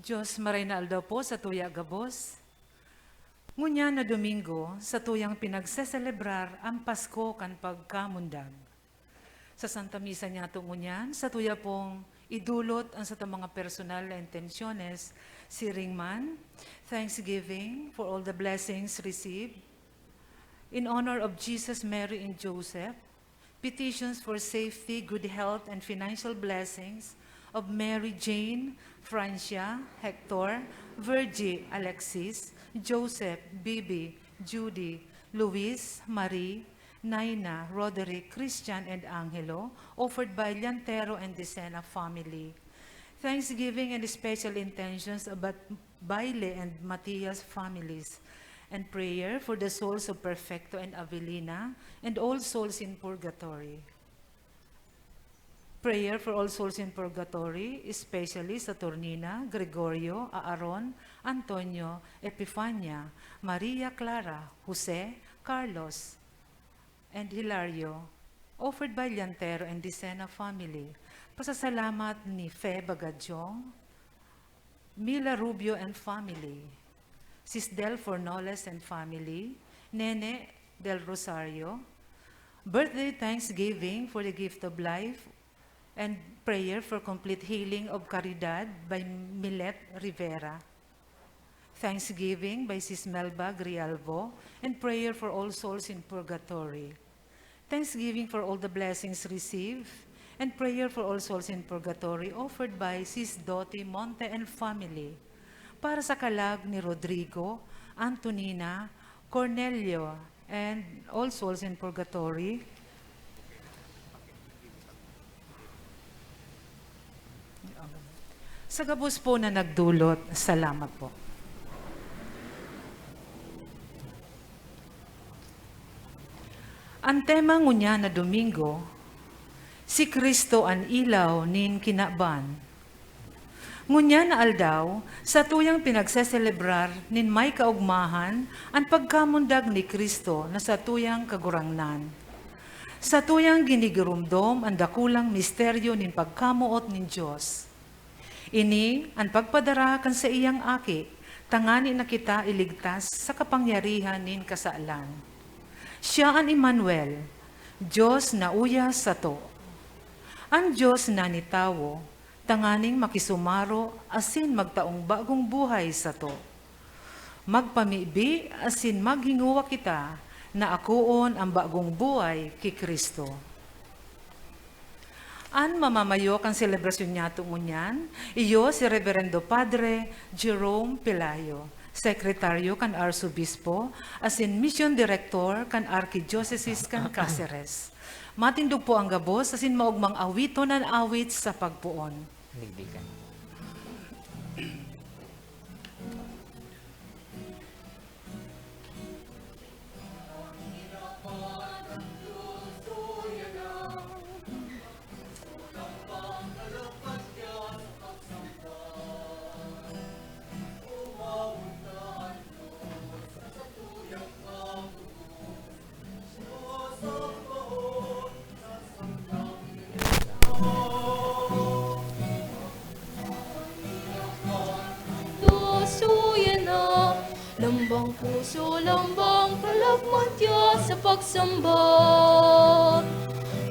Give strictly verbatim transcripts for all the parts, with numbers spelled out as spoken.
Diyos, maray na aldaw po sa tuya gabos. Ngunyan na Domingo, sa tuyang pinagseselebrar ang Pasko kan pagkamundag. Sa Santa Misa niyato ngunyan, sa tuya pong idulot ang sa mga personal na intensyones, siring man, thanksgiving for all the blessings received, in honor of Jesus, Mary, and Joseph, petitions for safety, good health, and financial blessings of Mary Jane, Francia, Hector, Virgie, Alexis, Joseph, Bibi, Judy, Luis, Marie, Naina, Roderick, Christian, and Angelo, offered by Llantero and Decena family. Thanksgiving and special intentions about Baile and Matias families, and prayer for the souls of Perfecto and Avelina and all souls in purgatory. Prayer for all souls in purgatory, especially Saturnina, Gregorio, Aaron, Antonio, Epifania, Maria Clara, Jose, Carlos, and Hilario, offered by Llantero and Decena family. Pasasalamat ni Fe Bagadyong, Mila Rubio and family, Sis Del Fornoles and family, Nene Del Rosario. Birthday thanksgiving for the gift of life and prayer for complete healing of Caridad by Milet Rivera. Thanksgiving by Sis Melba Grialvo and prayer for all souls in purgatory. Thanksgiving for all the blessings received and prayer for all souls in purgatory offered by Sis Dottie Monte and family. Para sa kalag ni Rodrigo, Antonina, Cornelio, and all souls in purgatory. Sa gabos po na nagdulot, salamat po. An tema ngunyan na Domingo, si Cristo an ilaw nin kinaban. Ngunyan na aldaw, satuyang pinagseselebrar nin may kaogmahan an pagkamundag ni Cristo na satuyang Kagurangnan. Satuyang ginigiromdom an dakulang misteryo nin pagkamoot nin Dios. Ini an pagpadara kan saiyang Aki, tangani na kita iligtas sa kapangyarihan nin kasalan. Siya an Emmanuel, Dios na uya sato. An Dios na nitawo, tanganing makisumaro asin magtaong bagong buhay sato. Magpamibi asin maghinguwa kita na akoon an bagong buhay ki Cristo. An mamamayo kan selebrasyon niyato ngunyan, iyo si Reverendo Padre Jerome Pelayo, sekretaryo kan Arsobispo asin Mission Director kan Arkidyosesis kan Caceres. Matindog po ang gabos asin maogmang awiton an awit sa pagpoon. Digdigan. Suya na, lambang puso, lambang kalagmat ya sa pagsamba.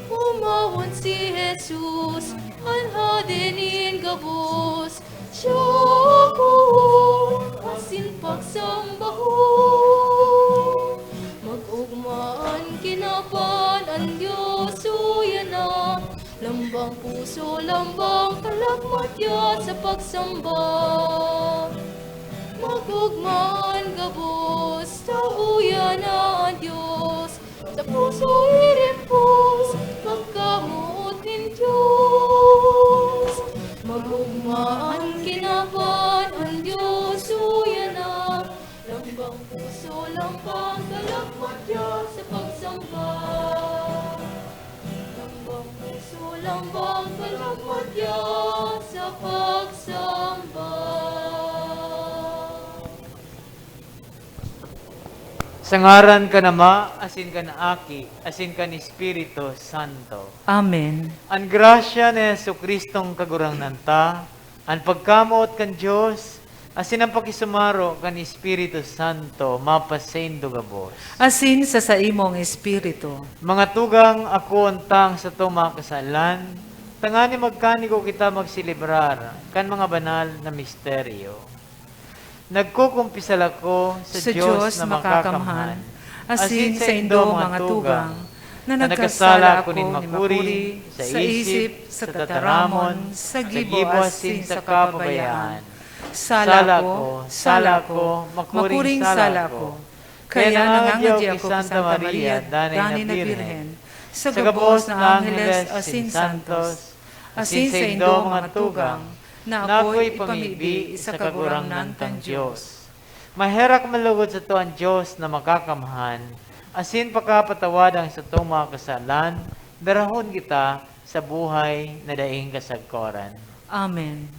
Umawan si Jesus, an Hade nin gabos. Siya ako asin pagsambahon. Mag-ugma an kinaban, an Dios uya na. Lambang puso, lambang kalagmat ya sa pagsamba. Mag-ugma an gabos, ta uya na an Dios. Sa puso irimpos, pagkamoot nin Dios. Mag-ugma an kinaban, an Dios uya na. Lambang puso, lambang kalagmat ya sa pagsamba. Lambang puso, lambang kalagmat ya sa pagsamba. Sa ngaran kan Ama, asin kan Aki, asin kan Espiritu Santo. Amen. An grasya ni Jesu-Cristong Kagurangnan ta, An pagkamoot kan Dios asin an pakisumaro kan Espiritu Santo mapasaindo gabos. Asin sa saimong espiritu. Mga tugang, akoon ta an satong mga kasalan, tanganing magkanigo kita magselebrar kan mga banal na misteryo. Nagkukumpisal ako sa Sa Dios Dios na makakamhan, makakamhan, asin asin sa saindo, mga tugang, na nagkasala ako nin makuri, sa isip, sa tataramon, sa gibo asin sa kapabayaan. Sala ko, sala ko, makuring sala ko. Kaya nangangadi ako ki Santa Maria, danay na Birhen, sa gabos na angheles asin santos, asin saindo, mga tugang, na akoy ipamibi sa Kagurangnan tang Dios. Maherak man logod sato an Dios na makakamhan, asin pakapatawad an satong mga kasalan, darahon kita sa buhay na daing kasagkoran. Amen.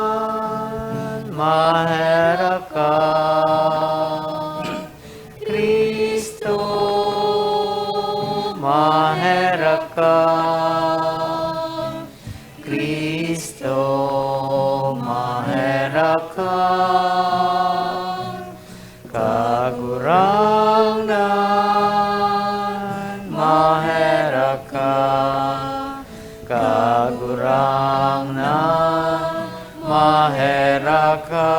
Kagurangnan, maherak ka. Cristo, maherak ka. Cristo, maherak ka. Kagurangnan, maherak ka. Kagurangnan, maherak ka.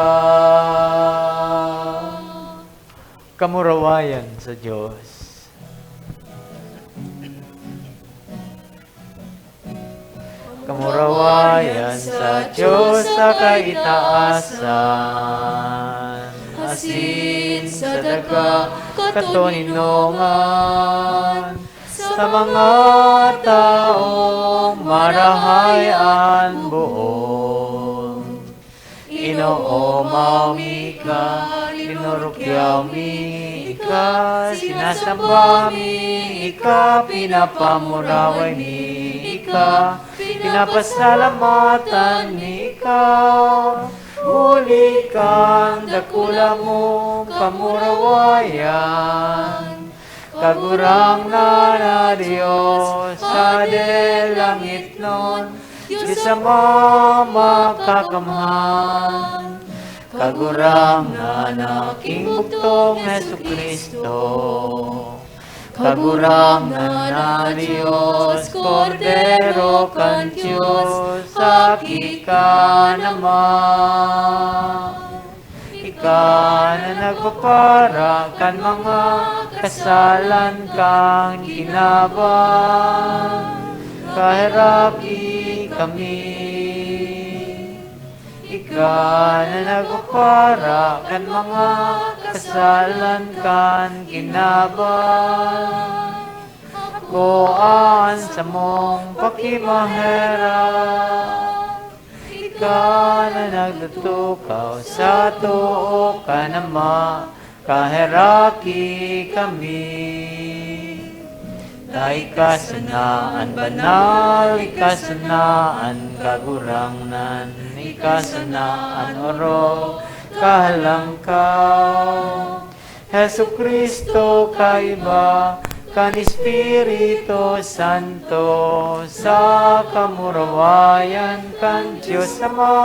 Kamurawayan sa Dios. Kamurawayan sa Dios sa kaitaasan, asin sa daga katoninongan, sa mga taong marahay an boot. Inoomaw mi ika, linurukyaw mi ika, sinasamba mi ika, pinapamuraway mi ika, pinapasalamatan mi ika. Huli kan dakula mong kamurawayan, Kagurangnan na Dios, Hade langitnon, Dios Ama makakamhan, Kagurangnan na aking bugtong Jesu-Cristo. Kagurangnan na Dios, Kordero kan Dios, Aki kan Ama. Ika na nagpapara kan mga kasalan kan kinaban, kaheraki kami. Ika na nagpapara kan mga kasalan kan kinaban, akoa an samong pakimaherak. Ika na nagtutukaw sa too kan Ama, kaheraki kami. Ta ika sana an banal, ika sana an kagurangnan, ika sana an orog, kahalangkaw. Jesu-Cristo, kaiba kan Espiritu Santo, sa kamurawayan kan Dios Ama.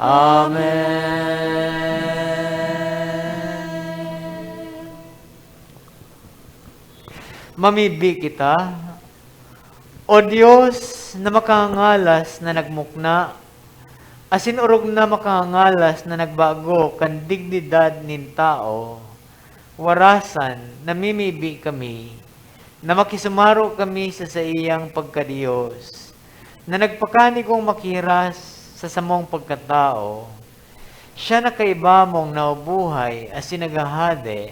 Amen. Mamibi kita. O Dios na makangangalas na nagmukna, asin orog na makangangalas na nagbago kan dignidad nin tawo, warasan namimibi kami na makisumaro kami sa saiyang pagka-Dios, na nagpakanigong makiras sa samong pagkatawo. Siya na kaiba mong nabubuhay asin naghahade,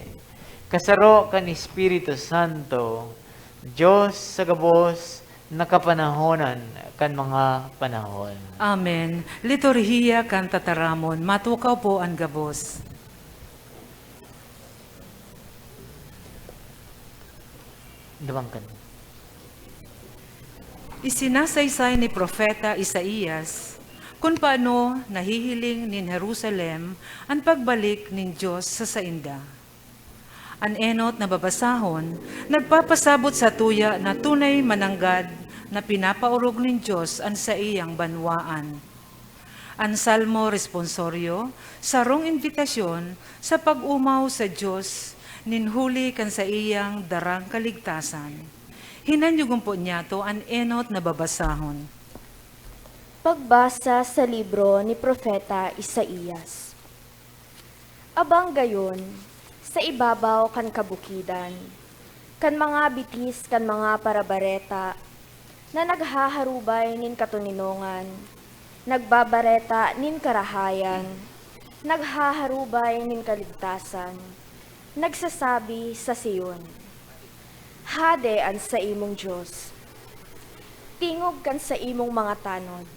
kasaro kan Espiritu Santo, Dios sa gabos na kapanahonan kan mga panahon. Amen. Liturhiya kan Tataramon. Matukaw po an gabos. Duwang kan. Isinasaysay ni Propeta Isaias kun paano nahihiling nin Jerusalem an pagbalik nin Dios sa sainda. An enot na babasahon nagpapasabot sa tuya na tunay mananggad na pinapaorog nin Dios an saiyang banwaan. An Salmo Responsorio, sarong imbitasyon sa pag-omaw sa Dios nin huli kan saiyang darang kaligtasan. Hinanyugon po niyato an enot na babasahon. Pagbasa sa libro ni Propeta Isaias. Abang gayon, sa ibabaw kan kabukidan, kan mga bitis kan mga parabareta na naghaharubay nin katoninongan, nagbabareta nin karahayan, naghaharubay nin kaligtasan, nagsasabi sa Sion, "Hade an saimong Dios! Tingog kan saimong mga tanod!"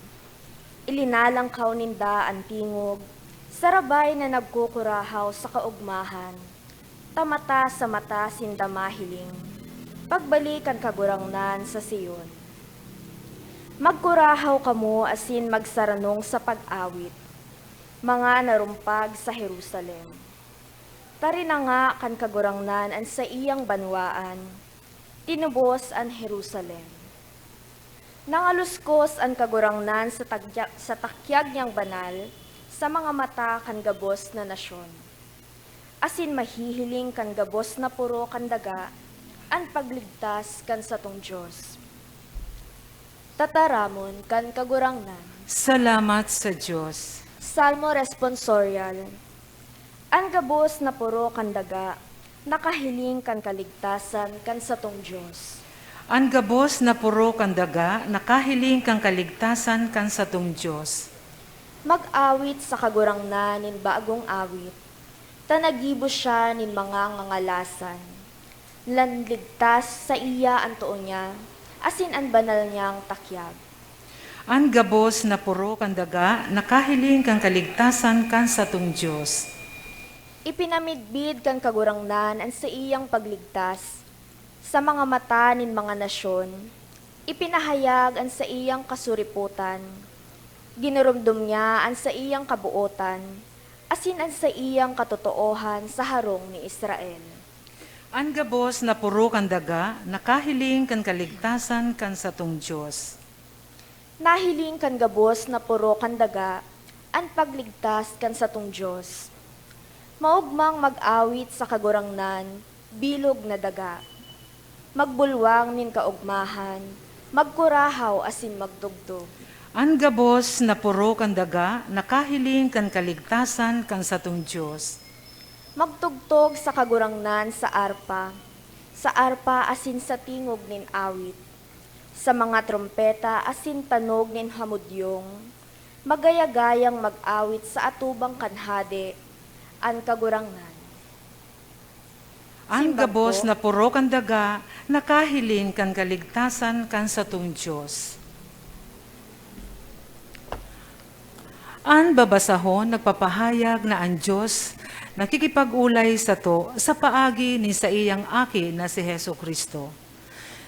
Ilinalangkaw ninda an tingog, sarabay na nagkukurahaw sa kaogmahan, ta mata sa mata sinda mahiling, pagbalik kan Kagurangnan sa Sion. Magkurahaw kamo asin magsaranong sa pag-awit, mga narumpag sa Jerusalem. Tarinanga kan Kagurangnan an saiyang banwaan, tinubos an Jerusalem. Nangaluskos an Kagurangnan sa tagya-, sa takyag niyang banal sa mga mata kan gabos na nasyon, asin mahihiling kan gabos na poro kan daga an pagligtas kan satong Dios. Tataramon kan Kagurangnan. Salamat sa Dios. Salmo Responsorial. An gabos na poro kan daga nakahiling kan kaligtasan kan satong Dios. An gabos na poro kan daga nakahiling kan kaligtasan kan satong Dios. Mag-awit sa Kagurangnan nin bagong awit, ta naggibo siya nin mga ngangalasan. Nanligtas saiya an too niya, asin an banal niyang takyag. An gabos na poro kan daga nakahiling kan kaligtasan kan satong Dios. Ipinamidbid kan Kagurangnan an saiyang pagligtas sa mga mata nin mga nasyon, ipinahayag an saiyang kasuripotan, ginurumdom niya an saiyang kabootan, asin an saiyang katotoohan sa harong ni Israel. An gabos na poro kan daga nakahiling kan kaligtasan kan satong Dios. Nahiling kan gabos na poro kan daga an pagligtas kan satong Dios. Maogmang mag-awit sa Kagurangnan, bilog na daga. Magbulwang nin kaogmahan, magkurahaw asin magtugtog. An gabos na poro kan daga nakahiling kan kaligtasan kan satong Dios. Magtugtog sa Kagurangnan sa arpa, sa arpa asin sa tingog nin awit, sa mga trompeta asin tanog nin hamudyong, magaya-gayang mag-awit sa atubang kan Hade, an Kagurangnan. An Simbag gabos ko, na poro kan daga nakahiling kan kaligtasan kan satong Dios. An babasahon nagpapahayag na an Dios nakikipag-olay sato sa paagi nin saiyang Aki na si Jesu-Cristo.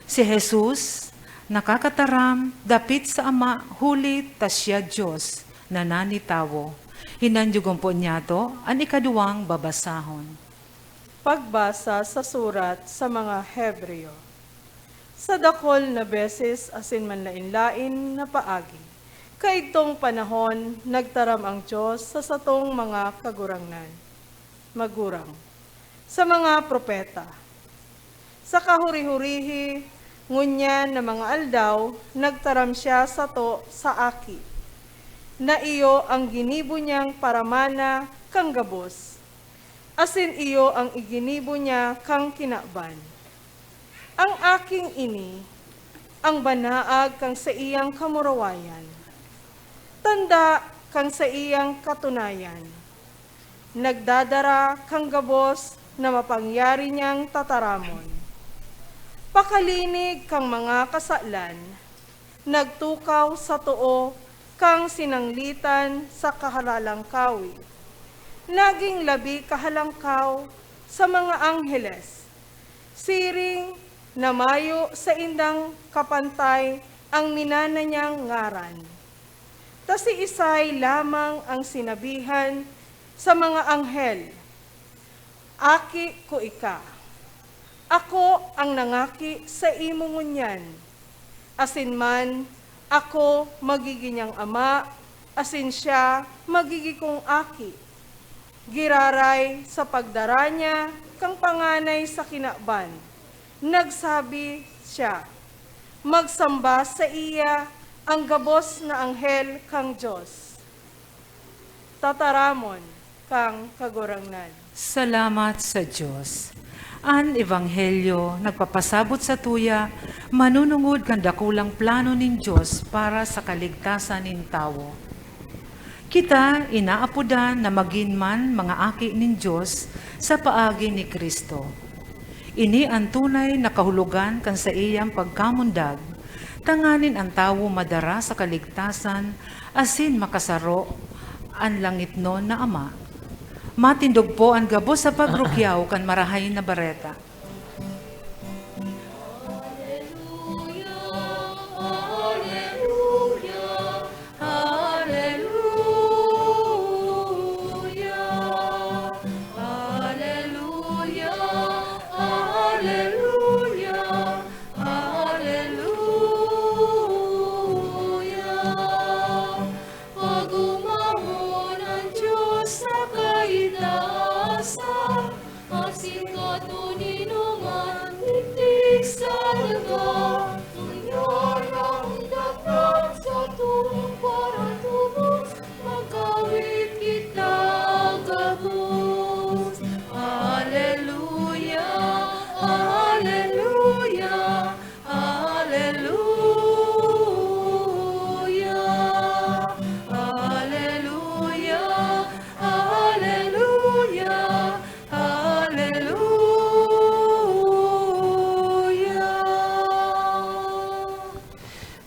Si Jesus nakakataram dapit sa Ama huli ta siya Dios na nanitawo. Hinanyugon po niyato an ikaduwang babasahon. Pagbasa sa surat sa mga Hebreo. Sa dakul na beses asin manlaen-laen na paagi, kaidtong panahon nagtaram ang Dios sa satong mga kagurangnan, magurang, sa mga propeta. Sa kahuri-hurihi ngunyan na mga aldaw, nagtaram siya sato sa Aki, na iyo ang ginibo niyang paramana kan gabos, asin iyo an iginibo niya kan kinaban. An Aking ini an banaag kan saiyang kamurawayan, tanda kan saiyang katunayan, nagdadara kan gabos na mapangyari niyang tataramon, pakalinig kan mga kasalan, nagtukaw sa too kan sinanglitan sa kahalalangkawi, nagin labi kahalangkaw sa mga angheles, siring na mayo saindang kapantay ang minana niyang ngaran. Ta siisay lamang ang sinabihan sa mga anghel, "Aki ko ika, ako ang nangaki sa imo ngunyan," asin man, "Ako magigin niyang ama, asin siya magigin kong aki." Giraray sa pagdara niya kan panganay sa kinaban, nagsabi siya, "Magsamba saiya an gabos na anghel kan Dios." Tataramon kan Kagurangnan. Salamat sa Dios. An Ebanghelyo nagpapasabot satuya manunungod kan dakulang plano nin Dios para sa kaligtasan nin tawo. Kita inaapodan na magin man mga aki nin Dios sa paagi ni Cristo. Ini an tunay na kahulogan kan saiyang pagkamundag, tanganing an tawo madara sa kaligtasan asin makasaro an langitnon na Ama. Matindog po an gabos sa pagrukyaw kan Marahay na Bareta. Pag-omawon an Dios sa kaitaasan, asin katoninongan digdi sa daga. Ngunyan na undat sa turong paratubos, mag-awit kita gabos. Aleluya, aleluya, aleluya, aleluya, aleluya, aleluya.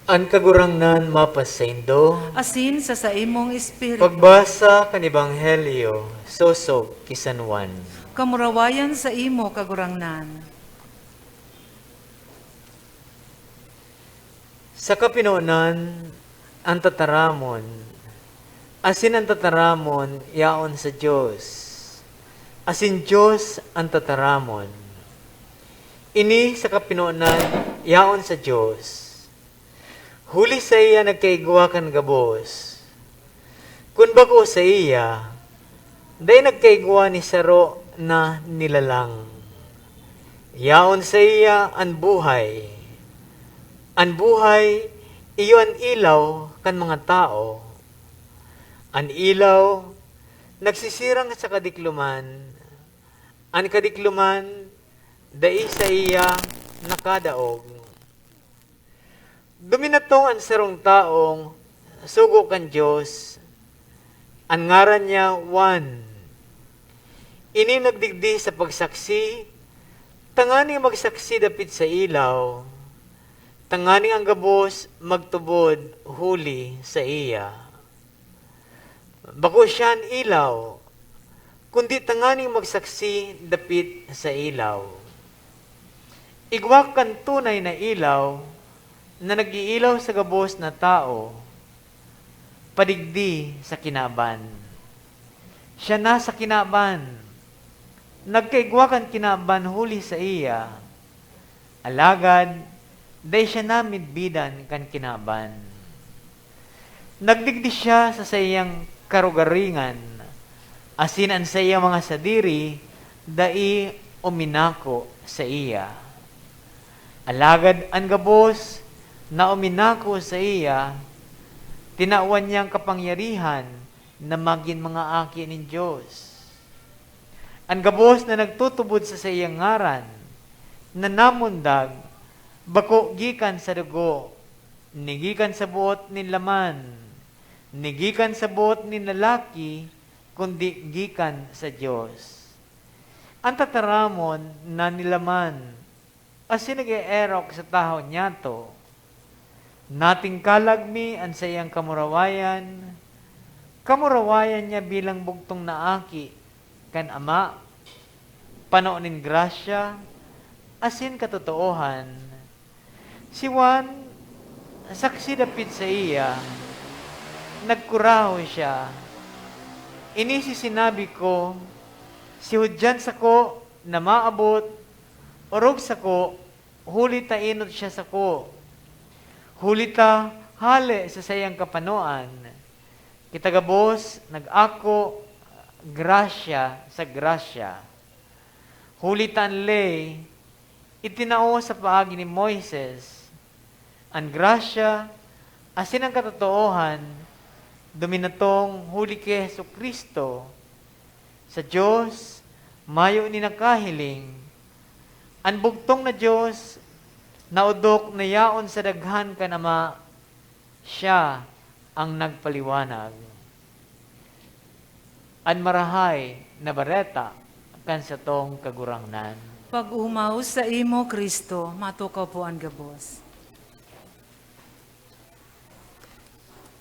An Kagurangnan mapasaindo. Asin sa saimong espiritu. Pagbasa kan Ebanghelyo sosog ki San Juan. Kamurawayan saimo, Kagurangnan. Sa kapinonan, an tataramon, asin an tataramon yaon sa Dios, asin Dios an tataramon. Ini sa kapinonan yaon sa Dios. Huli saiya nagkaigwa kan gabos. Kun bako saiya, dai nagkaigwa ni saro na nilalang. Yaon saiya an buhay. An buhay iyo an ilaw kan mga tawo. An ilaw nagsisirang sa kadikloman. An kadikloman dai saiya nakadaog. Duminatong an sarong tawong sugo kan Dios, an ngaran niya Juan. Ini nagdigdi sa pagsaksi, tanganing magsaksi dapit sa ilaw, tanganing an gabos magtubod huli saiya. Bako siya an ilaw, kundi tanganing magsaksi dapit sa ilaw. Igwa kan tunay na ilaw na nag-iilaw sa gabos na tawo, padigdi sa kinaban. Siya na sa kinaban, nagkaigwa kan kinaban huli saiya, alagad dai siya namidbidan kan kinaban. Nagdigdi siya sa saiyang karugaringan, asin an saiyang mga sadiri dai uminako saiya. Alagad an gabos na uminako saiya, tinawan niyang kapangyarihan na magin mga aki nin Dios. An gabos na nagtutubod sa saiyang ngaran, na namundag, bako gikan sa dugo, ni gikan sa boot nin laman, ni gikan sa boot nin lalaki, kundi gikan sa Dios. An tataramon na nilaman, asin nag-eerok sa tahaw niyato. Natingkalag mi an saiyang kamurawayan, kamurawayan niya bilang bugtong na aki kan Ama, pano nin grasya asin katotoohan. Si Juan, saksi dapit saiya, nagkurahaw siya, "Ini si sinabi ko, si Judian sako na maabot, orog sako, huli ta enot siya sako. Huli ta hale sa saiyang kapanoan, kita gabos nag-ako grasya sa grasya. Huli ta an ley itinao sa paagi ni Moises, an grasya asin an katotoohan duminatong huli ki Jesu-Cristo. Sa Dios, mayo nin nakahiling. An bugtong na Dios, naodok na yaon sa daghan kan Ama, siya an nagpaliwanag." An Marahay na Bareta kan satong Kagurangnan. Pag-omaw saimo, Cristo. Matukaw po an gabos.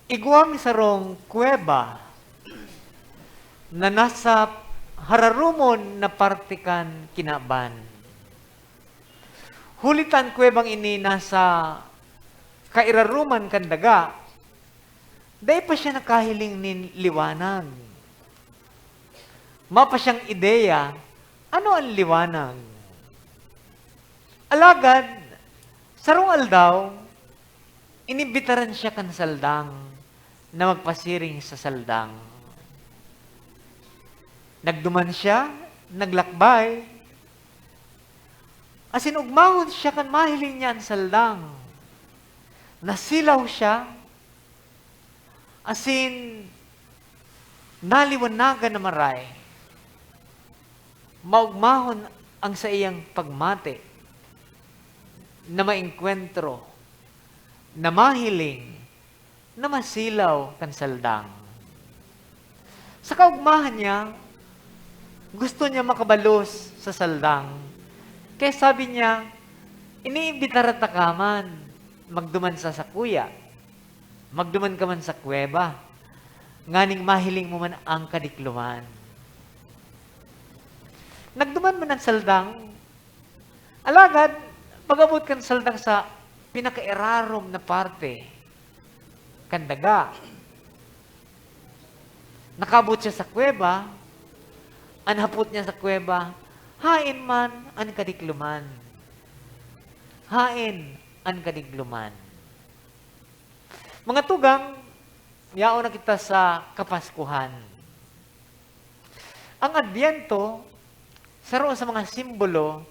Igwang sarong kuweba na nasa hararumon na parte kan kinaban. Huli ta an kuwebang ini nasa kairaruman kan daga, dai pa siya nakahiling nin liwanag. Mayo pa siyang ideya, ano an liwanag? Alagad, sarong aldaw, inimbitaran siya kan saldang na magpasiring sa saldang. Nagduman siya, naglakbay, asin ugmahon siya kan mahiling niya an saldang. Nasilaw siya, asin naliwanagan na maray. Maugmahon ang saiyang pagmati, na maengkwentro, na mahiling, na masilaw kan saldang. Sa kaugmahan niya, gusto niya makabalos sa saldang. Kaya sabi niya, "Iniimbitaran ta ka man magduman sa sakuya. Magduman ka man sa kuweba, nganing mahiling mo man ang kadikloman." Nagduman man an saldang. Alagad, pag-abot kan saldang sa pinakairarom na parte kan daga, nakaabot siya sa kuweba. An hapot niya sa kuweba, "Haen man an kadikloman? Haen an kadikloman?" Mga tugang, yaon na kita sa Kapaskuhan. Ang Adbyento, saro sa mga simbolo,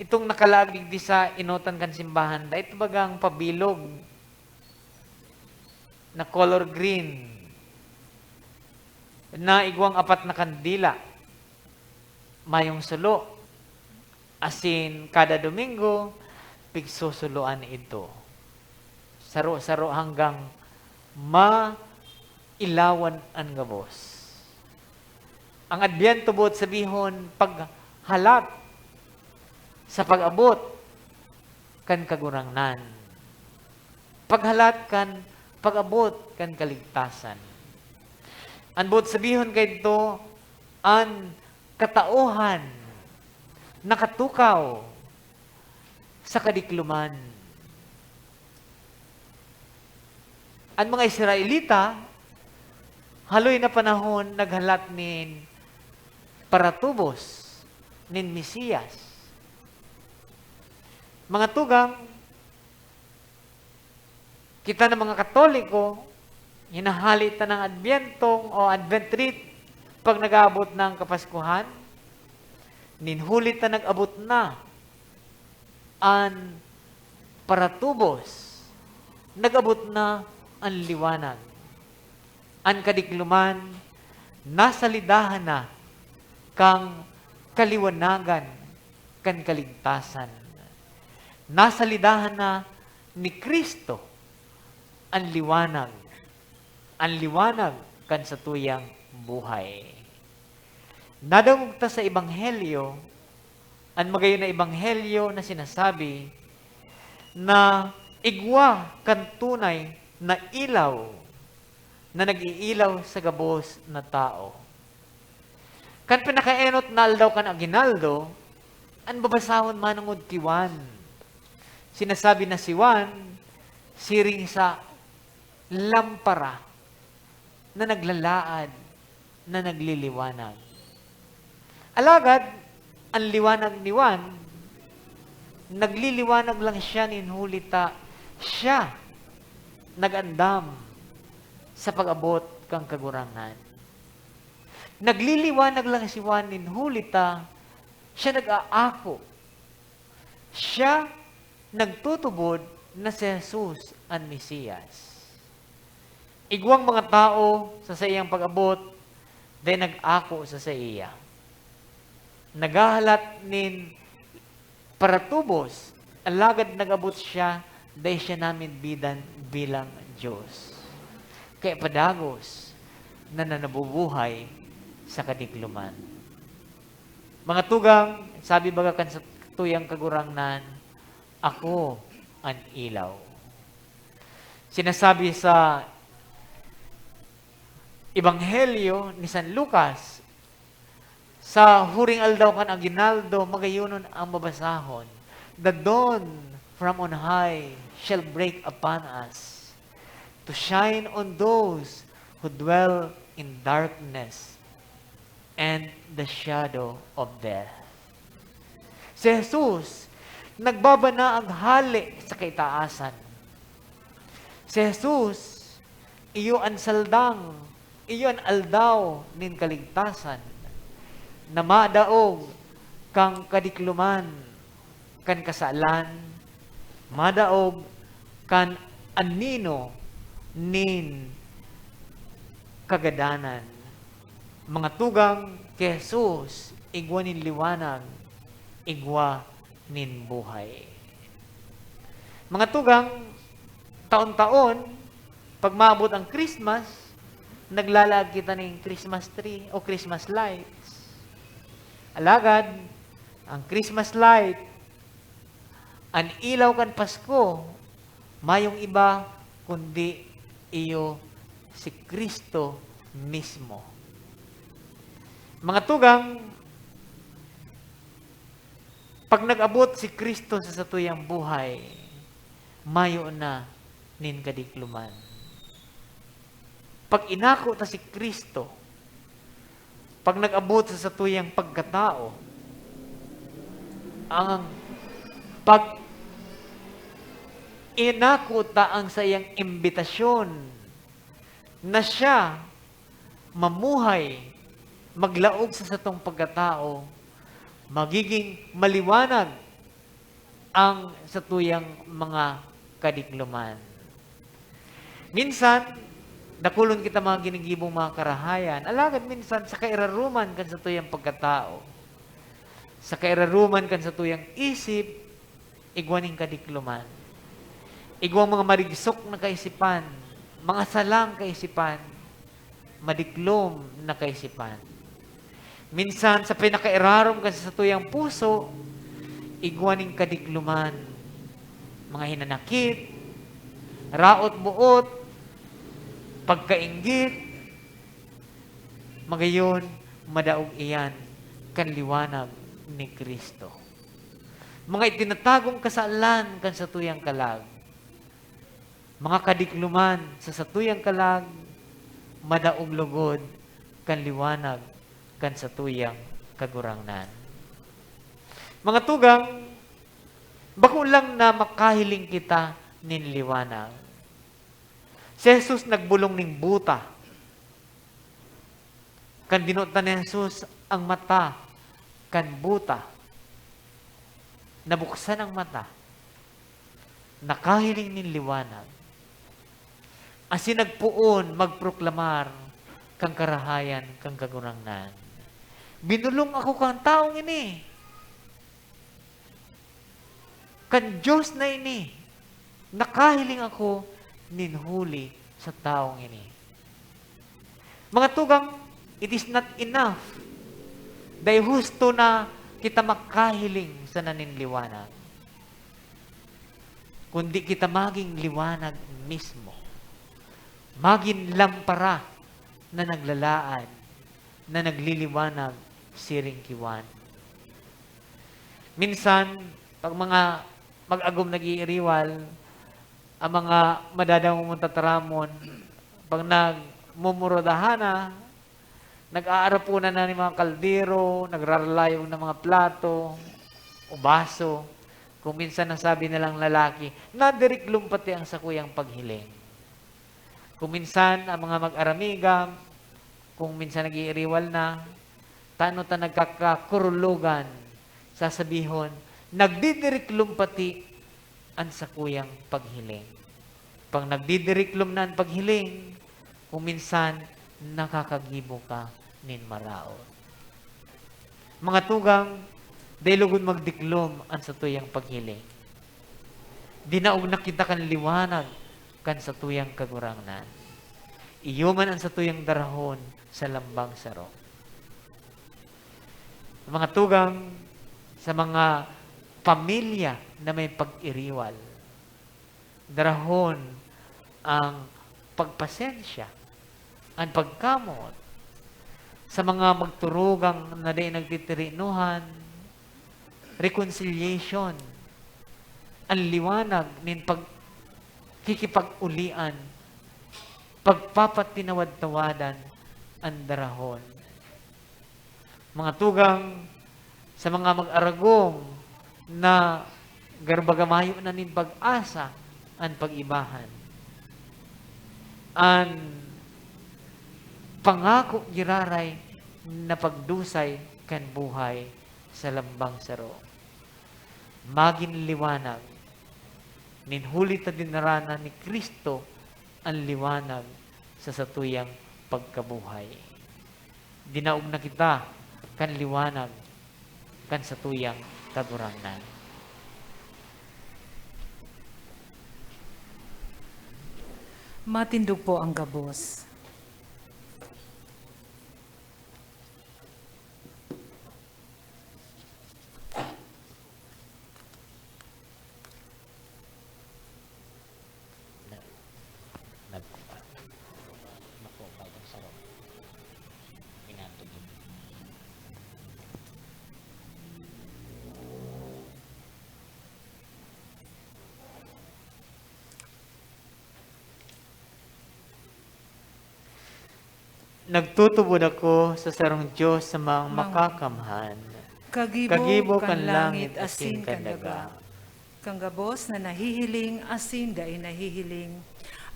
itong nakalaag digdi sa enotan kan simbahan, dai ito bagang pabilog na color green, na igwang apat na kandila, mayong sulo. Asin kada Domingo, pigsusuloan idto. Saro-saro hanggang mailawan an gabos. Ang Adbyento, boot sabihon, paghalat sa pag-abot kan Kagurangnan. Paghalat kan pag-abot kan kaligtasan. An boot sabihon kaidto, an katauhan nakatukaw sa kadikloman. An mga Israelita, haloy na panahon naghalat nin paratubos nin Mesiyas. Mga tugang, kita na mga Katoliko, hinahali ta ng Adbyentong o Advent wreath pag nag-aabot na ang Kapaskuhan. Nin huli ta nag-abot na an paratubos, nag-abot na an liwanag. An kadikloman, nasalidahan na kan kaliwanagan kan kaligtasan. Nasalidahan na ni Cristo an liwanag, an liwanag kan satuyang buhay. Nadangog ta sa Ebanghelyo, an magayon na Ebanghelyo na sinasabi na igwa kan tunay na ilaw na nag-iilaw sa gabos na tao. Kan pinakaenot na aldaw kan aguinaldo, An babasahon manongod ki Juan. Sinasabi na si Juan siring sa lampara na naglalaad, na nagliliwanag. Alagad, an liwanag ni Juan, nagliliwanag lang siya nin huli ta siya nag-andam sa pag-abot kan Kagurangnan. Nagliliwanag lang si Juan nin huli ta siya nag-aako. Siya nagtutubod na si Jesus an Mesiyas. Igwang mga tawo sa saiyang pag-abot, dai nag-ako sa saiya. Naghahalat nin paratubos, alagad nag-abot siya, dai siya namidbidan bilang Dios. Kaya padagos na, na nabubuhay sa kadikloman. Mga tugang, sabi baga kan satuyang Kagurangnan, "Ako an ilaw." Sinasabi sa Ebanghelyo ni San Lucas, sa huring aldaw kan aguinaldo, magayonon ang babasahon, "The dawn from on high shall break upon us, to shine on those who dwell in darkness and the shadow of death." Si Jesus nagbabanaag hale sa kaitaasan. Si Jesus, iyo an saldang, iyo an aldaw nin kaligtasan, na madaog kan kadikloman kan kasalan, madaog kan anino nin kagadanan. Mga tugang, ki Jesus, igwa nin liwanag, igwa nin buhay. Mga tugang, taon-taon, pag maabot ang Christmas, naglalaag kita nin Christmas tree o Christmas lights. Alagad, ang Christmas light, an ilaw kan Pasko, mayong iba kundi iyo si Cristo mismo. Mga tugang, pag nag-abot si Cristo sa satuyang buhay, mayo na nin kadikloman. Pag inako ta si Cristo, pag nag-abot sa satuyang pagkatao, ang pag inako ta ang saiyang imbitasyon na siya mamuhay, maglaog sa satong pagkatao, magiging maliwanag ang satuyang mga kadikloman. Minsan, dakulon kita mga ginigibong mga karahayan, alagad minsan sa kairaruman kan satuyang pagkatao, sa kairaruman kan satuyang isip, igwa nin kadikloman. Igwang mga marigsok na kaisipan, mga salang kaisipan, madiklom na kaisipan. Minsan, sa pinakairarom kan satuyang puso, igwa nin kadikloman, mga hinanakit, raot-boot, pagkainggit, magayon, madaog iyan kan liwanag ni Cristo. Mga itinatagong kasalan kan satuyang kalag, mga kadikloman sa satuyang kalag, madaog logod kan liwanag kan satuyang Kagurangnan. Mga tugang, bako lang na makahiling kita nin liwanag. Si Jesus nagbolong nin buta. Kan dinotan ni Jesus ang mata kan buta, nabuksan ang mata, nakahiling nin liwanag, asin nagpoon magproklamar kan karahayan kan Kagurangnan. "Binolong ako kan tawong ini." Kan Dios na ini, nakahiling ako nin huli sa tawong ini. Mga tugang, it is not enough. Dai husto na kita makahiling sana nin liwanag, kundi kita magin liwanag mismo. Magin lampara na naglalaad, na nagliliwanag siring ki Juan. Minsan, pag mga mag-agom nag-iiriwal, ang mga madadangog mong tataramon, pag nagmumuradahan na, nag-aarapunan na nin mga kaldero, nagraralayog na mga plato o baso, kung minsan nasabi na lang lalaki, "Nadiriklom pati ang sakuyang paghiling." Kung minsan, ang mga mag-aramiga, kung minsan nag-iiriwal na, tano ta nagkakakurulogan, sasabihon, "Nagdidiriklom pati an sakuyang paghiling." Pag nagdidiriklom na an paghiling, kung minsan, nakakagibo ka nin maraot. Mga tugang, dai logod magdiklom an satuyang paghiling. Dinaog na kita kan liwanag kan satuyang Kagurangnan. Iyo man an satuyang darahon sa lambang saro. Mga tugang, sa mga pamilya na may pag-iriwal, darahon ang pagpasensya, an pagkamoot. Sa mga magturugang na dai nagtitirinohan, reconciliation, an liwanag nin pagkikipag-ulian, pagpapatinawad-tawadan an darahon. Mga tugang, sa mga mag-aragom na garo baga mayo na nin pag-asa an pag-ibahan. An pangako giraray na pagdusay kan buhay sa lambang saro. Magin liwanag, nin huli ta dinaranan ni Cristo an liwanag sa satuyang pagkabuhay. Dinaog na kita kan liwanag kan satuyang Kagurangnan. Matindog po ang gabos. Na, nag, nako, bagong sarong. Pinatugin. Nagtutubod ako sa sarong Dios na maong Mang-, makakamhan, kagibo, kagibo kan, kan langit asin kan daga, kan gabos na nahihiling asin dai nahihiling,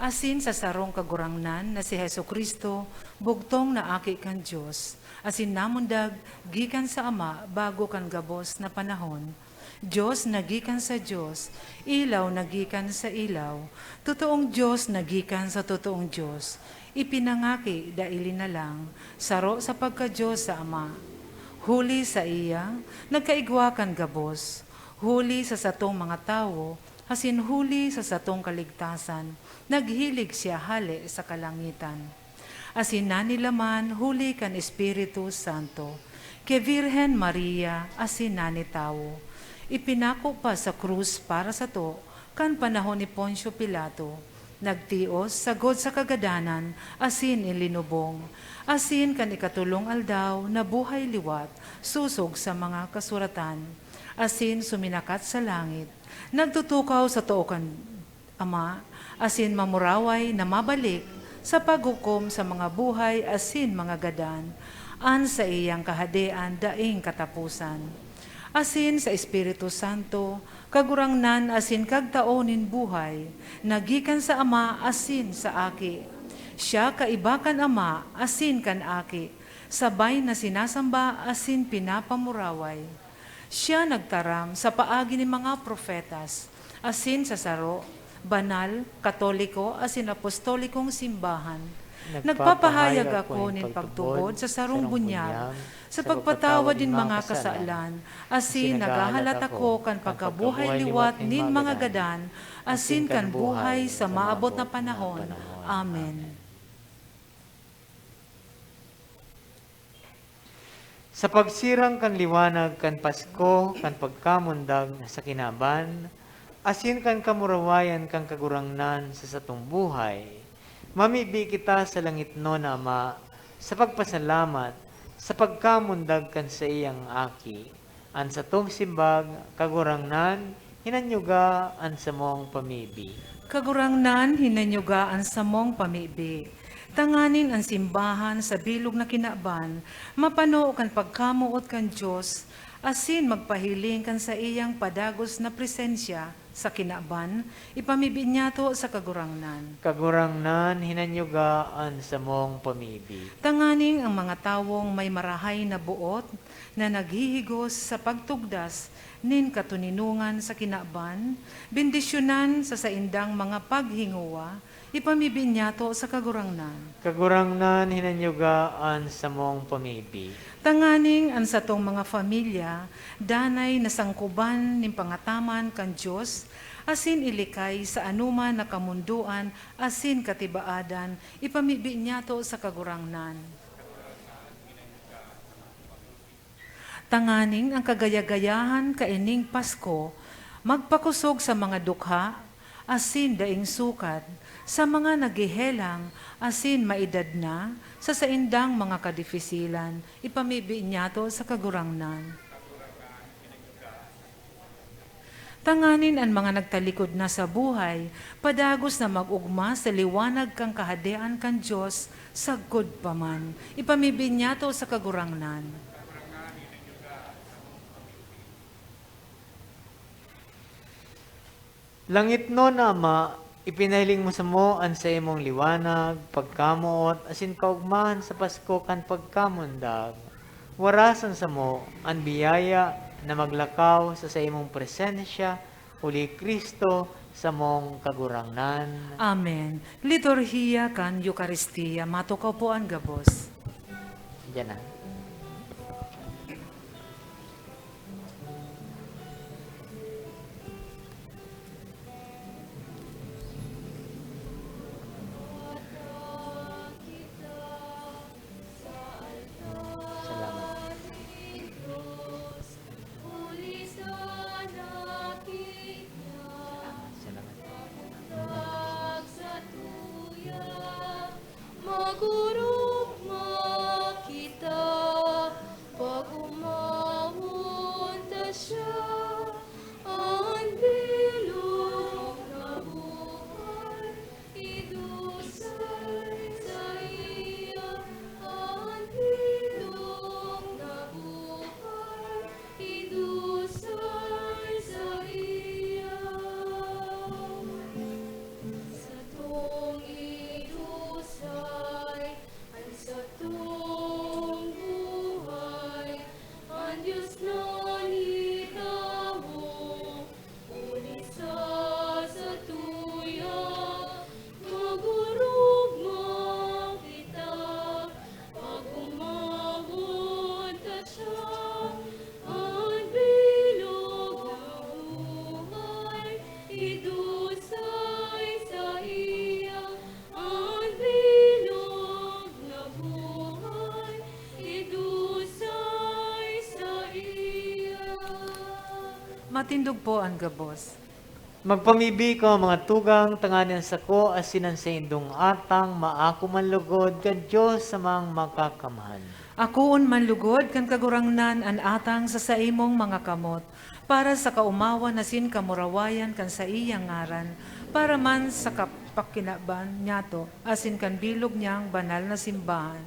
asin sa sarong Kagurangnan na si Jesu-Cristo, bugtong na Aki kan Dios, asin namundag gikan sa Ama bago kan gabos na panahon. Dios na gikan sa Dios, ilaw na gikan sa ilaw, totoong Dios na gikan sa totoong Dios, ipinangaki dai linalang, saro sa pagka-Dios sa Ama. Huli saiya, nagkaigwa kan gabos, huli sa satong mga tawo, asin huli sa satong kaligtasan, naghilig siya hale sa kalangitan. Asin nanilaman huli kan Espiritu Santo, ki Birhen Maria asin nanitawo. Ipinako pa sa krus para sato kan panahon ni Poncio Pilato. Nagtios sagkod sa kagadanan asin ilinubong, asin kan ikatolong aldaw nabuhay liwat sosog sa mga kasuratan, asin suminakat sa langit, nagtutukaw sa too kan Ama, asin mamuraway na mabalik sa paghukom sa mga buhay asin mga gadan, an saiyang kahadean daing kataposan. Asin sa Espiritu Santo, Kagurangnan asin Kagtao nin buhay, na gikan sa Ama asin sa Aki. Siya kaiba kan Ama asin kan Aki, sabay na sinasamba asin pinapamuraway. Siya nagtaram sa paagi nin mga propetas, asin sa saro, banal, katoliko, asin apostolikong simbahan. Nagpapahayag ako nin pagtubod sa sarong bunyag, sa pagpatawad nin mga kasalan, asin naghahalat ako kan pagkabuhay liwat nin mga gadan, asin kan buhay sa maabot na panahon. Amen. Sa pagsirang kan liwanag kan Pasko, kan pagkamundag sa kinaban, asin kan kamurawayan kan Kagurangnan sa satong buhay, mamibi kita sa langitnon na Ama sa pagpasalamat sa pagkamundag kan saiyang Aki. An satong simbag, Kagurangnan, hinanyuga an samong pamibi. Kagurangnan, hinanyuga an samong pamibi. Tanganing an simbahan sa bilog na kinaban mapano kan pagkamoot kan Dios asin magpahiling kan saiyang padagos na presensya sa kinaban, ipamibi niyato sa Kagurangnan. Kagurangnan, hinanyuga an samong pamibi. Tanganing ang mga tawong may marahay na boot na naghihigos sa pagtugdas nin katoninongan sa kinaban, bendisyonan sa saindang mga paghingowa, ipamibi niyato sa Kagurangnan. Kagurangnan, hinanyuga an samong pamibi. Tanganing an satong mga pamilya danay nasangkoban nin pangataman kan Dios, asin ilikay sa anoman na kamondoan asin katibaadan, ipamibi niyato sa Kagurangnan. Tanganing an kagaya-gayahan kaining Pasko magpakosog sa mga dukha asin daing sukat, sa mga naghehelang asin maedad na, sa saindang mga kadifisilan, ipamibi niyato sa Kagurangnan. Tanganing an mga nagtalikod na sa buhay, padagos na mag-ogma sa liwanag kan Kahadean kan Dios, sagkod pa man. Ipamibi niyato sa Kagurangnan. Langitnon na Ama, ipinahiling mo samo an saimong liwanag, pagkamoot, asin kaogmahan sa Pasko kan pagkamundag. Warasan samo an biyaya na maglakaw sa saimong presensya, huli Cristo, samong Kagurangnan. Amen. Liturhiya kan Eukaristia. Matukaw po an gabos. Diyan na. Salamat. Salamat. Magorogma kita, pag-omawon ta siya, an bilog na buhay, idusay saiya, an bilog na buhay, idusay saiya. Satong idusay an satong buhay, an Dios na nitawo, huli sa satuya, magorogma kita, pag-omawon ta siya, an bilog na buhay, idusay saiya, an bilog na buhay, idusay saiya. Matindog po an gabos. Magpamibi kamo, mga tugang, tanganing an sako asin an saindong atang maako man lugod kan Dios samang Makakamhan. Akoon man lugod kan Kagurangnan an atang sa saimong mga kamot, para sa kaomawan asin kamurawayan kan saiyang ngaran, para man sa kapakinaban niyato asin kan bilog niyang banal na simbahan.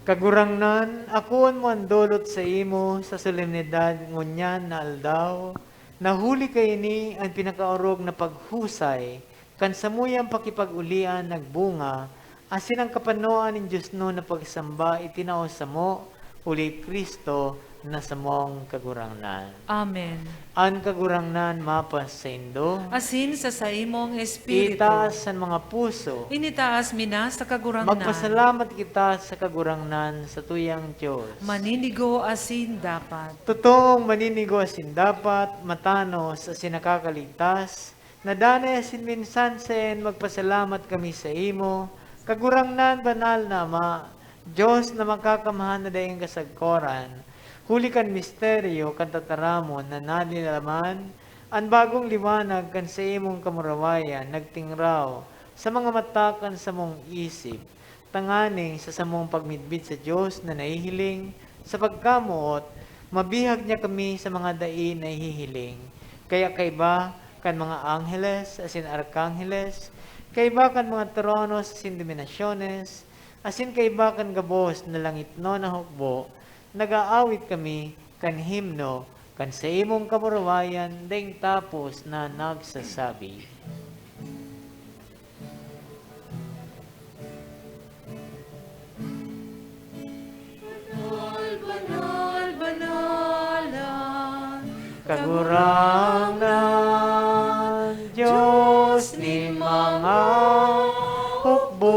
Kagurangnan, akoon mo an dolot saimo sa solemnidad ngunyan na aldaw, na huli kaini an pinakaorog na paghusay kan samuyang pakipag-olian nagbunga, asin an kapanoan nin diosnon na pagsamba itinao samo, huli Cristo na samong Kagurangnan. Amen. An Kagurangnan mapasaindo. Asin sa saimong espiritu. Itaas an mga puso. Initaas mi na sa Kagurangnan. Magpasalamat kita sa Kagurangnan, satuyang Dios. Maninigo asin dapat. Totoong maninigo asin dapat, matanos asin nakakaligtas, na danay asin minsan sen magpasalamat kami saimo, Kagurangnan, banal na Ama, Dios na makakamhan na daing kasagkoran, huli kan misteryo kan tataramon na nalalaman, an bagong liwanag kan saimong kamurawayan nagtingraw sa mga mata kan samong isip, tanganing sa samong pagmidbid sa Dios na nahihiling sa pagkamoot, Mabihag niya kami sa mga dai nahihiling. Kaya kaiba kan mga angheles asin arkangheles, kaiba kan mga tronos asin dominasyones, asin kaiba kan gabos na langitnon na hukbo, nag-aawit kami kan himno kan saimong kamurawayan daing tapos na nagsasabi, Banal, banal, banal an Kagurangnan, Dios nin mga hukbo.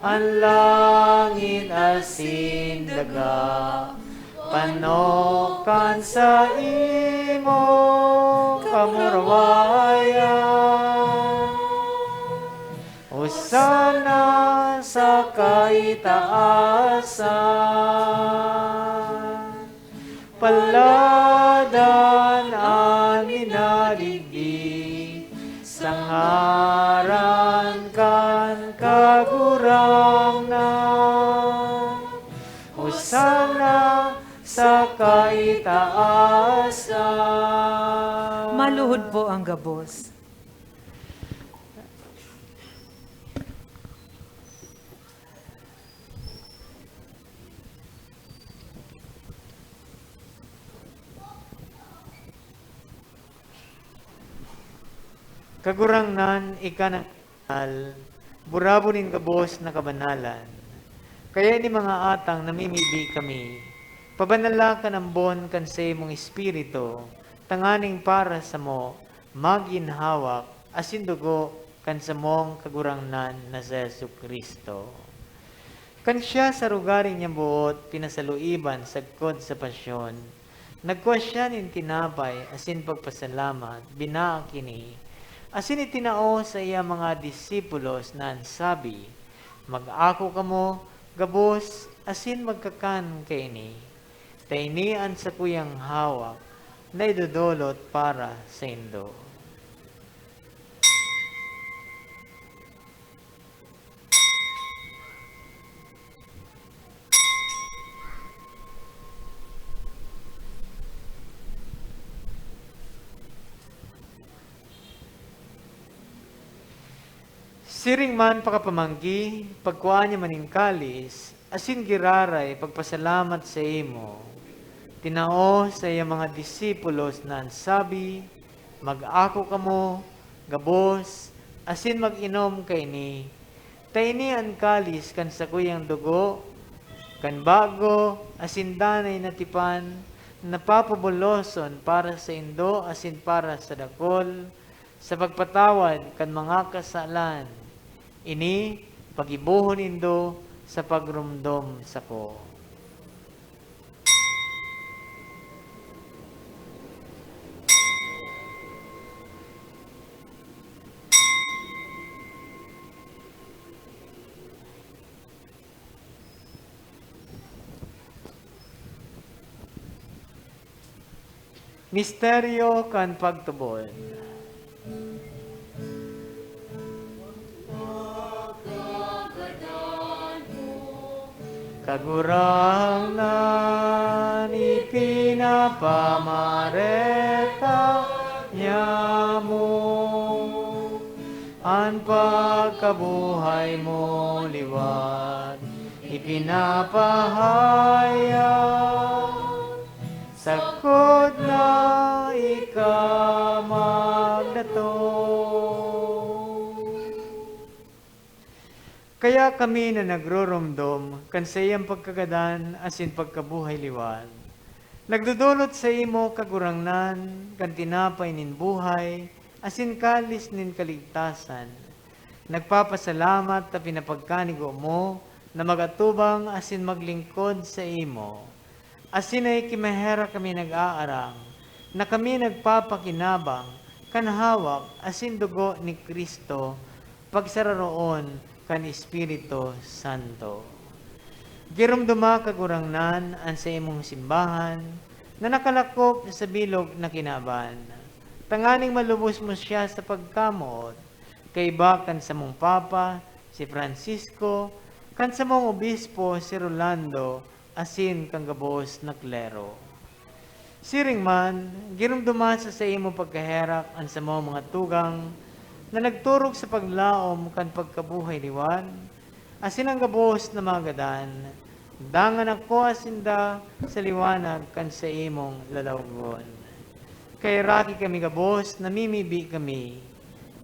An langit asin daga, pano kan saimong kamurawayan. Hosana sa kaitaasan. Paladan an minadigdi sa ngaran kan Kagurangnan. Hosana sa kaitaasan. Maluhod po ang gabos. Kagurangnan, ika na Al, burabon nin gabos na kabanalan. Kaya ini mga atang namimibi kami, pabanala kan ambon kan saimong Espiritu, tanganing para samo magin hawak asin dugo kan samong Kagurangnan na si Jesu-Cristo. Kan siya sa rogaring niyang boot pinasaluiban sagkod sa pasyon, nagkua siya nin tinapay asin pagpasalamat, binaak ini, asin itinao sa iya mga disipulos na an sabi, "Mag-ako kamo gabos asin magkakan kaini, ta ini an sakuyang hawak na idodolot para saindo." Siring man pakapamanggi, pagkua niya man nin kalis, asin giraray pagpasalamat saimo, tinao sa iya mga disipulos na an sabi, "Mag-ako kamo gabos asin mag-inom kaini, ta ini an kalis kan sakuyang dugo kan bago asin danay na tipan, na papaboloson para saindo asin para sa dakul, sa pagpatawad kan mga kasalan. Ini paggibohon nindo sa pagromdom sako." Misteryo kan pagtubod. Kagurangnan, ipinapamareta niamo an pagkabuhay mo liwat. Ipinapahayag, sagkod na ika magdatong. Kaya kami na nagroromdom kan saiyang pagkagadan asin pagkabuhay liwat, nagdodolot saimo, Kagurangnan, kan tinapay nin buhay asin kalis nin kaligtasan. Nagpapasalamat ta pinapagkanigo mo na mag-atubang asin maglingkod saimo. Asin ay ki maherak kami nag-aarang, na kami nagpapakinabang kan hawak asin dugo ni Cristo, pagsararoon kan Espiritu Santo. Giromdoma, Kagurangnan, an saimong simbahan na nakalakop sa bilog na kinaban, tanganing malubos mo siya sa pagkamoot, kaiba kan samong Papa, si Francisco, kan samong Obispo, si Rolando, asin kan gabos na klero. Siring man, giromdoma sa saimong pagkaherak an samong mga tugang na nagturog sa paglaom kan pagkabuhay liwat, asin an gabos na mga gadan, dangan akoa sinda sa liwanag kan saimong lalawgon. Kaheraki kami gabos, namimibi kami,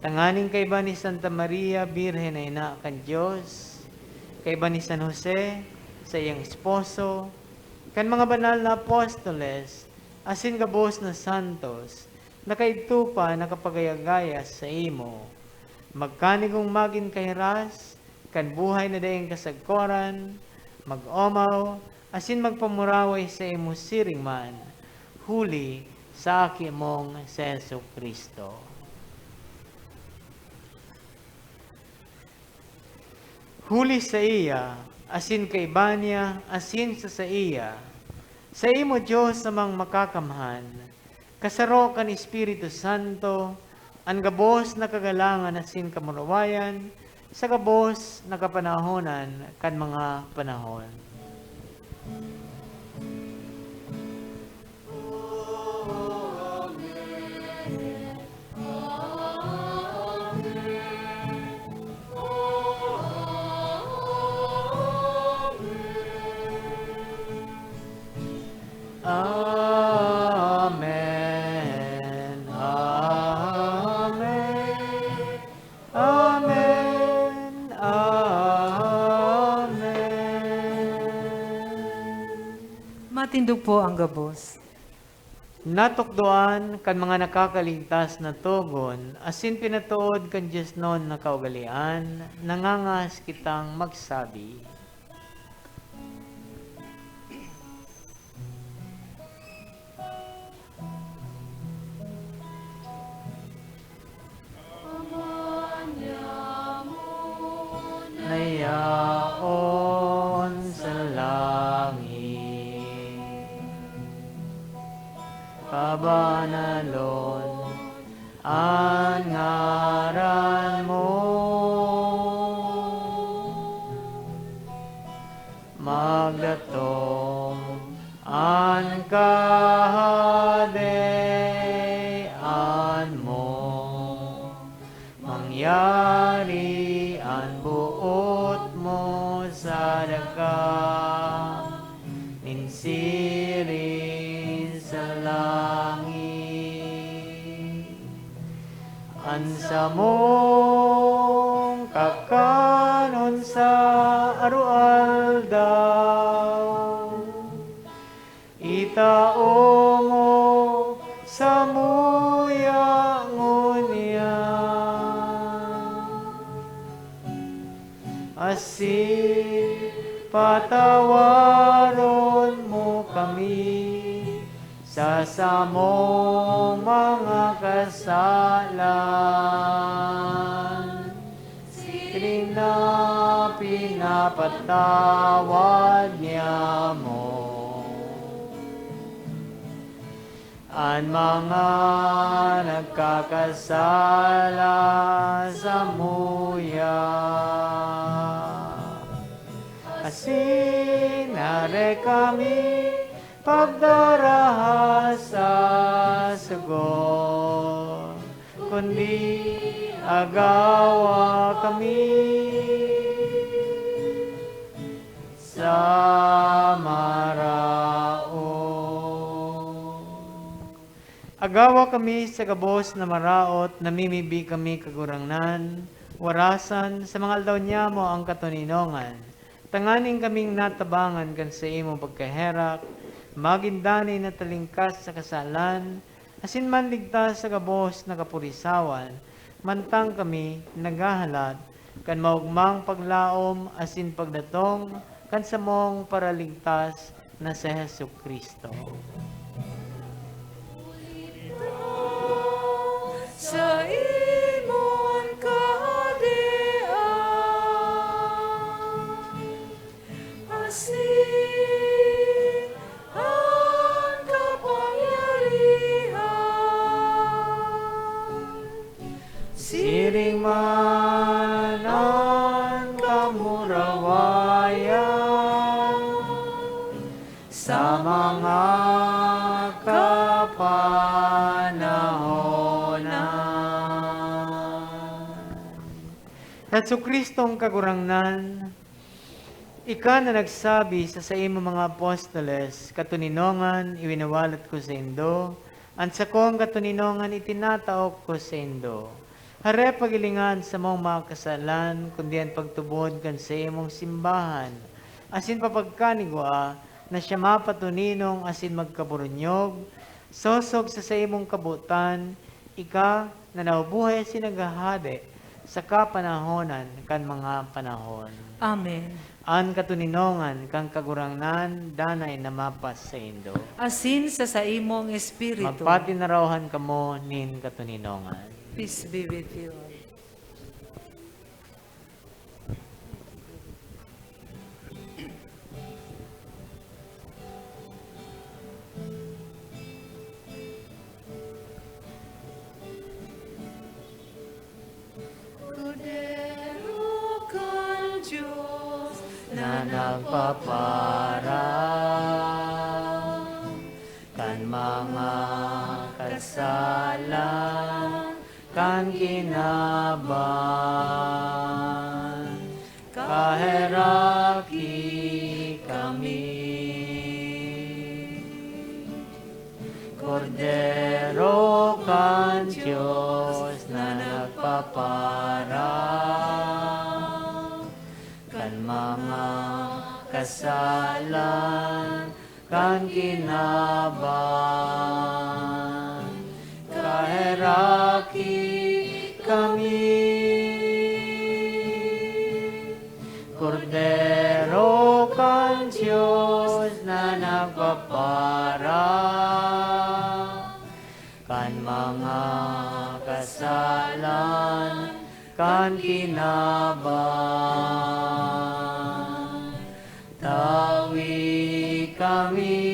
tanganing kaiba ni Santa Maria, Birhen na Ina kan Dios, kaiba ni San Jose, saiyang esposo, kan mga banal na apostoles, asin gabos na santos, na kaidto pa nakapagaya-gaya saimo. Magkanigong magin kahiras kan buhay na daing kasagkoran, mag-omaw, asin magpamuraway saimo siring man, huli sa Aki mong si Jesu-Cristo. Huli saiya, asin kaiba niya, asin sa saiya, saimo, Dios Amang Makakamhan, kasaro kan Espiritu Santo, an gabos na kagalangan asin kamurawayan sa gabos na kapanahonan kan mga panahon. Amen. Amen. Amen. Amen. Matindog po ang gabos. Natukdoan kan mga nakakaligtas na togon, asin pinatood kan diosnon na kaugalean, nangangahas kitang magsabi. Na yaon sa langit, pabanalon an ngaran mo. Magdatong an Kahadean mo, mangyari an boot mo sa daga nin siring sa langit. An samong kakanon sa aroaldaw, itao mo samuya ngunyan. Asin patawaron mo kami sa samong mga kasalan, siring na pinapatawad niamo an mga nagkakasala samuya. Asin hare kami pagdaraha sa sugot, kundi agawa kami sa maraot. Agawa kami sa gabos na maraot, namimibi kami, Kagurangnan, warasan sa mga aldaw niyamo ang katoninongan, tanganing kaming natabangan kan saimong pagkaherak, magin danay na talingkas sa kasalan, asin manligtas sa gabos na kapurisawan, mantang kami naghahalat kan maogmang paglaom asin pagdatong kan samong Paraligtas na si Jesu-Cristo. Saimon Kahadean, asin an kapangyarihan, siring man an kamurawayan, panahonan. Jesu-Cristong Kagurangnan, ika na nagsabi sa saimong mga apostoles, "Katoninongan, iwinawalat ko saindo, an sakong katoninongan itinatao ko saindo." Hare, paghilinga an samong mga kasalan, kundi an pagtubod kan saimong simbahan, asin papagkanigwaa na siya mapatoninong asin magkaburunyog, sosog sa saimong kabotan, ika na nabubuhay asin naghahade sa kapanahonan kan mga panahon. Amen. An katoninongan kan Kagurangnan danay na mapasaindo. Asin sa saimong espiritu. Magpatinarawan kamo nin katoninongan. Peace be with you. Kordero kan Dios na nagpaparam kan mga kasalan kan kinaban, kaheraki kami. Kordero kan Dios na nagpaparam kan mga kasalan kan kinaban, kaheraki kami. Kordero kan Dios na nagpaparam kan mga kasalan kan kinaban, tawi kami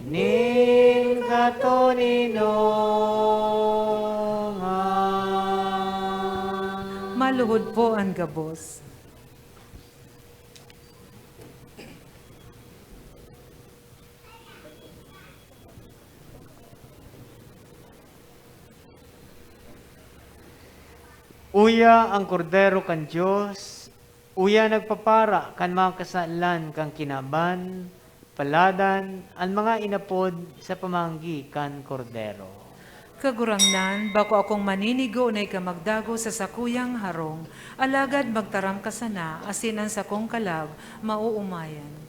nin katoninongan. Maluhod po an gabos. Uya an Kordero kan Dios, uya nagpapara kan mga kasalan kan kinaban, paladan an mga inapod sa pamanggi kan Kordero. Kagurangnan, bako akong maninigo na ika magdagos sa sakuyang harong, alagad magtaram ka sana, asin an sakong kalag maoomayan.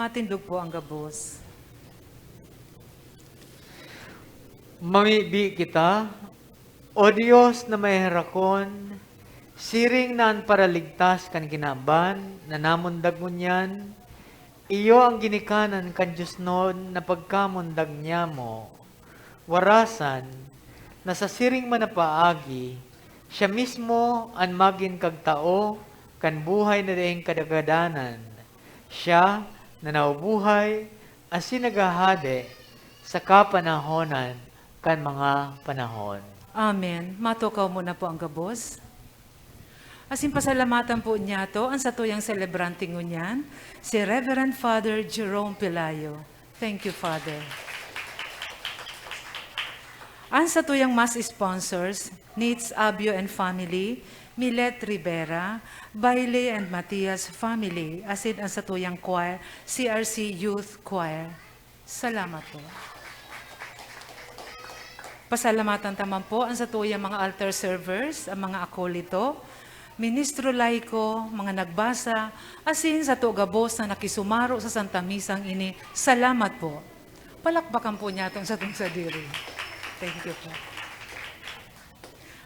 Matindog po ang gabos. Mamibi kita, O Dios na maheherakon, siring na an paraligtas kan kinaban na namundag ngunyan, iyo an ginikanan kan diosnon na pagkamundag nyamo. Warasan, na sa siring man na paagi, siya mismo an magin kagtao kan buhay na daing kadagadanan, siya na nabubuhay asin naghahade sa kapanahonan kan mga panahon. Amen. Matukaw muna po ang gabos. Asin pasalamatan po niyato an satuyang selebrante ngunyan, si Reverend Father Jerome Pelayo. Thank you, Father. An satuyang mass sponsors, Nitz Abio and family, Milet Rivera, Bailey and Matias family, asin an satuyang choir, C R C Youth Choir. Salamat po. Pasalamatan ta man po an satuyang mga altar servers, an mga akolito, ministro laiko, mga nagbasa, asin sato gabos na nakisumaro sa Santa Misang ini. Salamat po. Palakpakan po niyato an satong sadiri. Thank you po.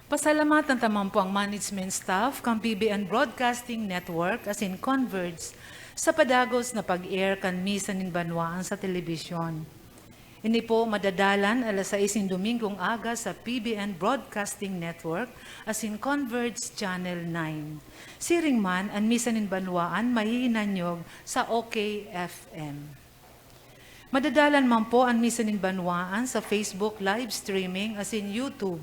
Pasalamatan ta man po ang management staff kan P B N Broadcasting Network asin Converge sa padagos na pag-air kan Misa nin Banwaan sa telebisyon. Ini po madadalan alas sais nin Domingong aga sa P B N Broadcasting Network asin Converge Channel nine. Siring man, an Misa nin Banwaan mahihinanyog sa O K F M. Madadalan man po an Misa nin Banwaan sa Facebook live streaming asin YouTube.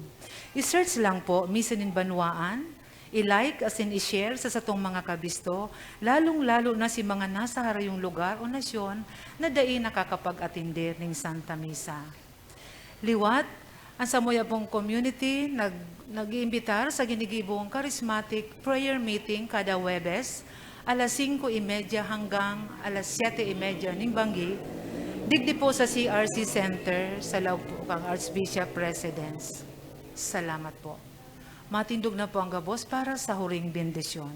I-search lang po, Misa nin Banwaan, i-like asin i-share sa satong mga kabisto, lalong-lalo na si mga nasa harayong lugar o nasyon na dai nakakapag-atender nin Santa Misa. Liwat, an samuya pong community nag-, nag-iimbitar sa ginigibong charismatic prayer meeting kada Huwebes, alas singko y media hanggang alas siyete y media nin banggi, digdi po sa C R C Center, sa laog po kan Archbishop Residence. Salamat po. Matindog na po ang gabos para sa huring bendisyon.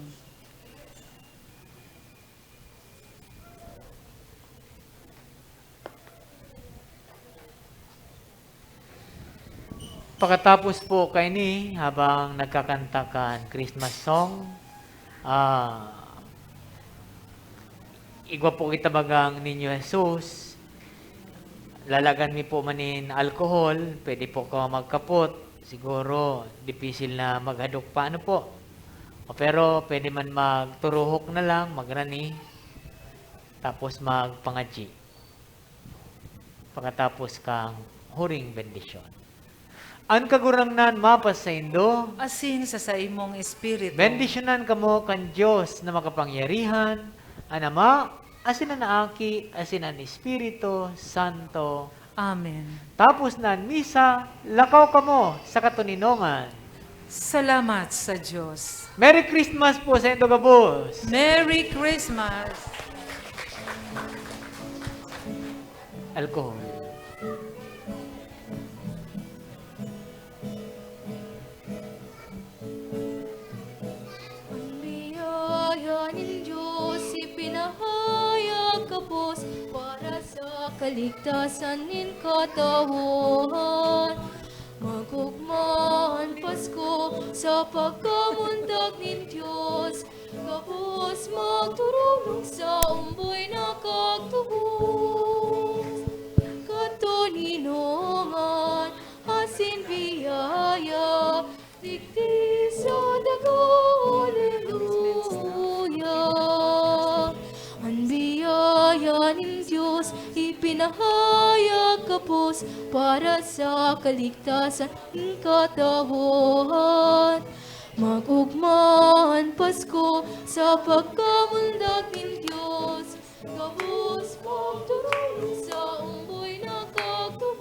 Pakatapos po kaini, habang nagkakanta kan Christmas song, ah, igwa po kita bagang Niño Jesus. Lalagan mi po man nin alcohol, pwede po ka magkapot. Siguro, dipisil na maghadok pa, ano po? O, pero pwede man magturuhok na lang, magrani, tapos magpangadyi. Pakatapos kang huring bendisyon. An Kagurangnan mapasaindo. Asin sa saimong espiritu. Bendisyonan kamo kan Dios na makapangyarihan, an Ama, asin an Aki, asin an Espiritu Santo. Amen. Tapos na an misa, lakaw kamo sa katoninongan. Salamat sa Dios. Merry Christmas po saindo gabos. Merry Christmas. Alcohol. An biyaya nin Dios ipinahayag gabos para sa kaligtasan nin katawhan. Mag-ogma an Pasko sa pagkamundag nin Dios, gabos magturulong sa omboy na kagtubos. Katoninongan asin biyaya, digdi sa daga, aleluya. An biyaya nin Dios ipinahayag gabos para sa kaligtasan nin katawhan. Mag-ogma an Pasko sa pagkamundag nin Dios, gabos magturulong sa omboy na kagtubos.